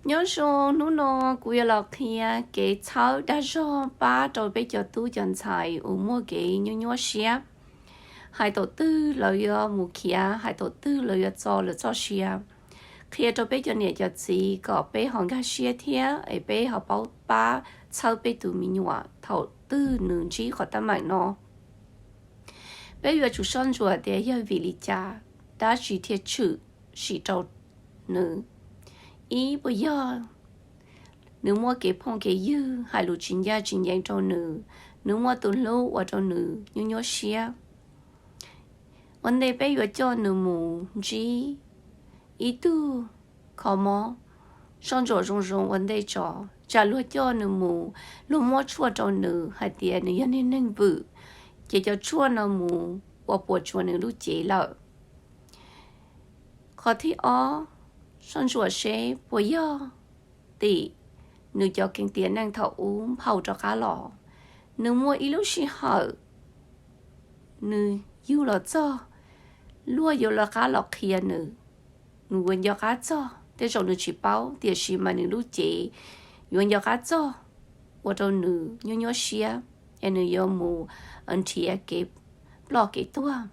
Nyob zoo, hnub no kuv yuav los qhia kev txhawb dag zog pab rau peb cov tub cov ntxhais uas muaj kev nyuaj nyuaj siab. Hais thaum twg lawv yuav mus khiav, hais thaum twg lawv yuav txo lawv txoj sia. Qhia rau peb cov niam cov txiv kom peb ho nkag siab thiab es peb ho paub pab txhawb peb tus me nyuam thaum twg nws ntsib qhov teeb meem no. Peb yuav tsum soj ntsuam tias yog vim li cas dab tsi thiaj tshwm sim rau nws. Ib, puas yog nws muaj kev phooj kev ywg hais lus tsis ncaj tsis ncees rau nws, nws muaj tus hlub ua rau nws nyuaj nyuaj siab. Ua ntej peb yuav coj nws mus ntsib ib tug kho mob, soj ntsuam zoo zoo ua ntej tso. Tsam luag coj nws mus, luag muab tshuaj rau nws hais tias nws yog niag neeg vwm, ces cov tshuaj no mus ua puas tsuas nws lub cev lawm. Qhov thib ob, soj ntsuam seb puas yog tim nws cov kees tiam neej thaum ub nphau rov qab los. Nws muaj ib lub sij hawm nws yug los txog, luag yuav lawv qab los qhia nws, nws yuav nco qab txog. Tej zaum nws tsis paub, tiam sis mas nws lub cev yuav nco qab txog, ua rau nws nyuaj nyuaj siab, es nws yuav mus nrhiav kev ploj kev tuag.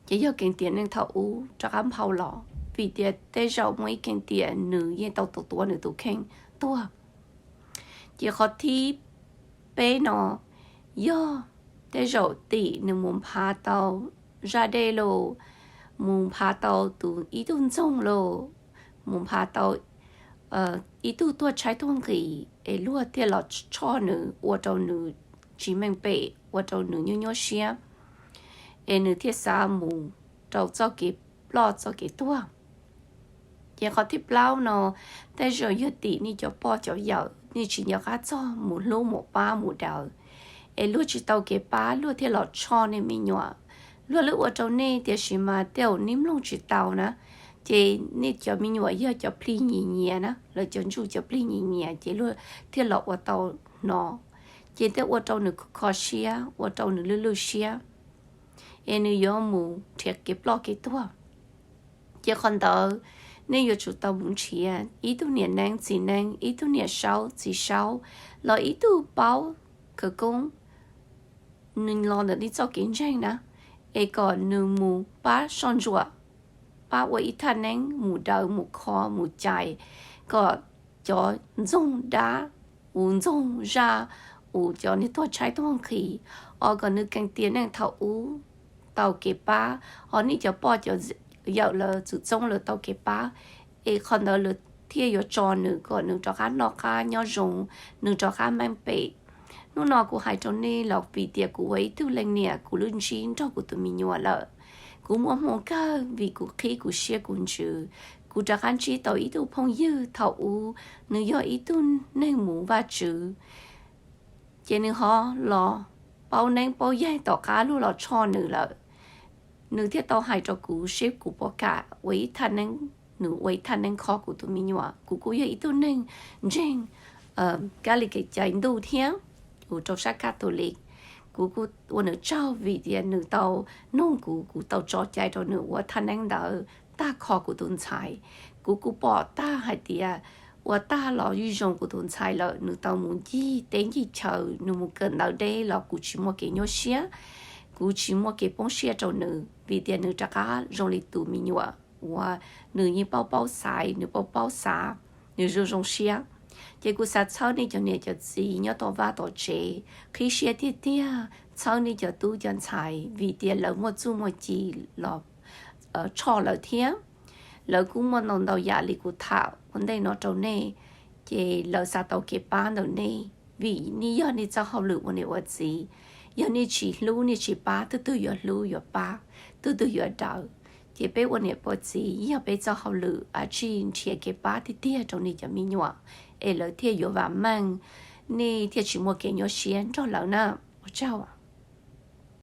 Ces yog kees tiam neej thaum ub rov qab nphau los, vim tias tej zaum muaj ib kees tiam nws yeej tau tuav nws tus kheej tuag. Ces qhov thib peb no, yog tej zaum tim nws mus nphav tau zaj dej los, mus nphav tau tus ib tug ntxoog los, mus nphav tau ib tug tuag tshaib tuag nqhis, es luag thiaj los tshoj nws ua rau nws tsis meej pem, ua rau nws nyuaj nyuaj siab, es nws thiaj xav mus rau txoj kev ploj txoj kev tuag. Ces qhov thib plaub no, tej zaum yog tim nej cov poj cov yawm nej tsis nco qab txog mus hlub mus pab mus daws, es luag tsis tau kev pab luag thiaj los tshoj nej me nyuam. Luag lub ua rau nej tiam sis mas tej zaum nej mloog tsis tau na, ces nej cov me nyuam yog cov plig nyias nyias na, lawv cov ntsuj cov plig nyias nyias ces luag thiaj los ua tau no. Ces tej ua rau nws kho siab, ua rau nws lwj lwj siab, es nws yuav mus nrhiav kev ploj kev tuag. Ces qhov ntawd nej yuav tsum tau mus nrhiav ib tug niam neeb txiv neeb, ib tug niam saub txiv saub, los ib tug paub khawv koob, nws los ntawm nej txoj kev ntseeg na, es kom nws mus pab soj ntsuam, pab ua ib thaj neeb mus daws mus kho mus cais, kom cov ntxoog dab, uas ntxoog zaj, uas cov niag tuag tshaib tuag nqhis, os kom nws kees tiam neej thaum ub tau kev pab, ho nej cov poj cov yawm lawv txwm txoob lawv tau kev pab, es qhov ntawd lawv thiaj yuav tso nws kom nws rov qab noj qab nyob zoo, nws rov qab meej pem. Hnub no kuv hais rau nej los vim tias kuv ua ib tug leej niam kuv lub ntsib nrog kuv tus me nyuam lawm. Kuv muaj hmoo kawg vim kuv qhib kuv siab kuv ntsws, kuv rov qab ntsib tau ib tug phooj ywg thaum ub, nws yog ib tug neeg mus Vajtswv, ces nws ho los paub neeb paub yaig tom qab luag los tshoj nws lawm. Nws thiaj tau hais rau kuv seb kuv puas kam ua ib thaj neeb, nws ua ib thaj neeb kho kuv tus me nyuam. Kuv kuj yog ib tug neeg ntseeg kab li kev cai ntuj thiab, kuv rau sab Catholic. Kuv kuj ua nws tsaug vim tias nws tau noog kuv, kuv tau tso cai rau nws ua thaj neeb ntawd tag kho kuv tus ntxhais. Kuv kuj pom tag hais tias ua tag los yeej zoo kuv tus ntxhais lawm, nws tau mus ncig teb ncig chaw, nws mus kawm ntawv deb los kuv tsis muaj kev nyuaj siab, kuv tsis muaj kev poob siab rau nws vim tias nws rov qab zoo li tus me nyuam uas nws yeej paub paub xaiv, nws paub paub xav, nws zoo zoo siab. Ces kuv xav txhawb nej cov niam cov txiv nyob tom vaj tom tsev, qhib siab tiag tiag txhawb nej cov tub cov ntxhais vim tias lawv muaj txuj muaj ci los tshoj lawv thiab. Lawv kuj muaj ntau ntau yam li kuv tham ua ntej no rau nej, ces lawv xav tau kev pab ntawm nej, vim nej yog nej txoj hauj lwm ua niam ua txiv. Yog nej tsis hlub nej tsis pab, twg twg yuav hlub yuav pab, twg twg yuav daws? Ces peb ua niam ua txiv yog peb txoj hauj lwm a tsij nrhiav kev pab tiag tiag rau nej cov me nyuam, es lawv thiaj yuav vam meej, nej thiaj tsis muaj kev nyuaj siab nrog lawv na. Ua tsaug.